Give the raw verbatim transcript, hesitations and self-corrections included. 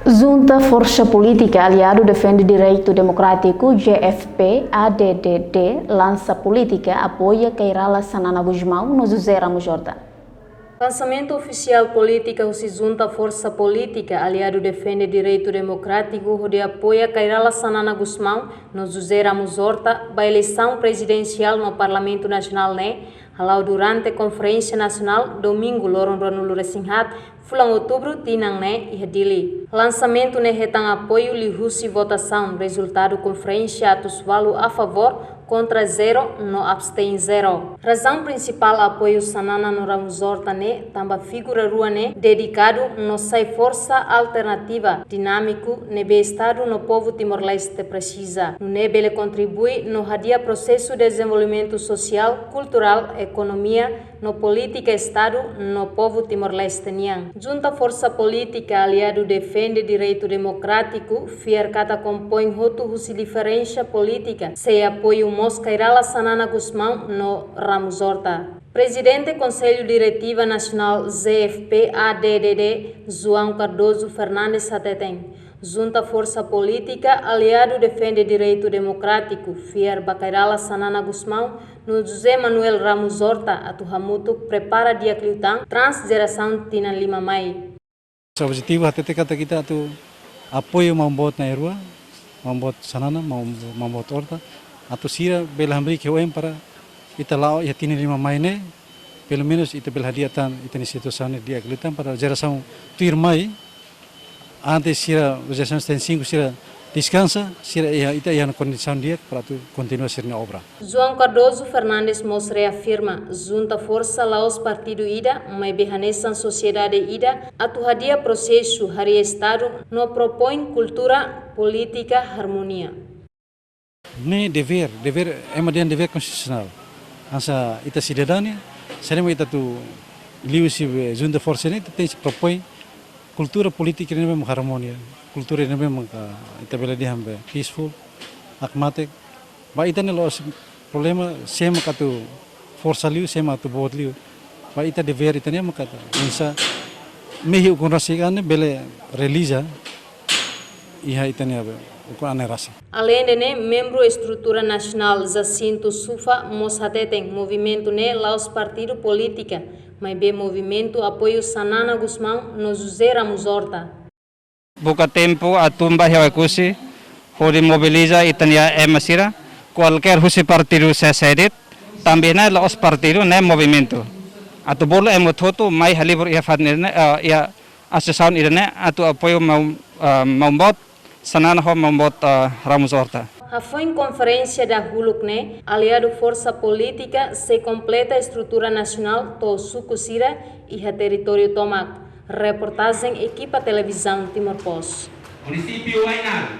Junta Forsa Polítika Aliadu Defende Direitu Demokrátiku, J F P A D D D, lansa polítika apoia Kay Rala Xanana Gusmão no José Ramos Horta. Lansamentu ofisiál polítika husi Junta Forsa Polítika Aliadu Defende Direitu Demokrátiku hodi apoia Kay Rala Xanana Gusmão no José Ramos Horta ba eleisaun prezidensiál no Parlamentu Nasionál ne'e hala'o durante Konferénsia Nasionál, domingu, loron ruanulu-resin-haat, fulan outubru, tinan ne'e, iha Dili. Lansamentu ne'e hetan apoiu liuhusi votasaun, rezultadu konferénsia atus ualu a favór, kontra zero no abstein zero. Razaun prinsipál apoiu Xanana no Ramos Horta ne'e tanba figura rua ne'e dedikadu no sai forsa alternativa, dinámiku, ne'ebé Estadu no povu Timor-Leste presiza. Nune'e bele kontribui no hadi'a prosesu dezenvolvimentu sosiál, kulturál, ekonomia, no polítika Estadu no povu Timor-Leste nian. Junta Forsa Polítika Aliadu Defende Direitu Demokrátiku fiar katak kompoin hotu husi diferensa polítika, sei apoiu mós Kay Rala Xanana Gusmão no Ramos Horta. Prezidente Konsellu Diretiva Nasionál J F P A D D D, João Cardoso Fernandes, hateten, Junta Forsa Polítika Aliadu Defende Direitu Demokrátiku fiar ba Kay Rala Xanana Gusmão no José Manuel Ramos Horta atu hamutuk prepara di'ak liután transjerasaun tinan lima mai. Objetivu hatete katak ita atu apoiu maun-boot na'in-rua, maun-boot Xanana, maun, maun-boot Horta, atu sira bele hamriik iha oin para ita la'o iha tinan lima mai ne'e, pelumenus ita bele hadi'a tan ita-nia situasaun ne'e di'ak liután para jerasaun tuirmai, antes sira, jerasaun setenta e cinco sira deskansa, sira iha, ita iha kondisaun di'ak para atu kontinua sira-nia obra. João Cardoso Fernandes mós reafirma, Junta Forsa la'ós partidu ida, maibé hanesan sosiedade ida, atu hadi'a prosesu harii Estadu no propoin kultura polítika harmonia. Ne'e devér, devér, ema dehan devér konstitusionál. Hanesan ita sidadaun nian, se lembra ita atu liuhusi, eh, Junta Forsa ne'e, ita tenke propoin kultura polítika ne'ebé mak harmonia, kultura ne'ebé mak, ah, ita bele dehan be peaceful, hakmatek. Ba ita ne'e la'ós problema sé mak atu forsa liu, sé mak atu boot liu. Ba ita devér ita-nian mak atu, hanesan mehi ukun rasik an ne'e bele realiza iha ita-nia be ukun an ne'e rasik. Aleinde ne'e, membru estrutura nasionál Jacinto Sufa mós hateten, movimentu ne'e la'ós partidu polítika, maibé movimentu apoiu Xanana Gusmão no José Ramos Horta. Buka tempu atu bá iha Oekusi, hodi mobiliza ita-nia ema sira, kualkér husi partidu sé de'it, tanba ne'e la'ós partidu, ne'e movimentu. Atu bolu ema hotu-hotu mai halibur iha fatin ne'e, eh, iha asosiasaun ida-ne'e, atu apoiu maun, eh, maun-boot Xanana ho maun-boot, eh, Ramos Horta. Hafoin konferénsia dahuluk ne'e, aliadu forsa polítika sei kompleta estrutura nasionál to'o suku sira iha territóriu tomak. Reportajen ekipa Televizaun Timor Post. Munisípiu Ainaro.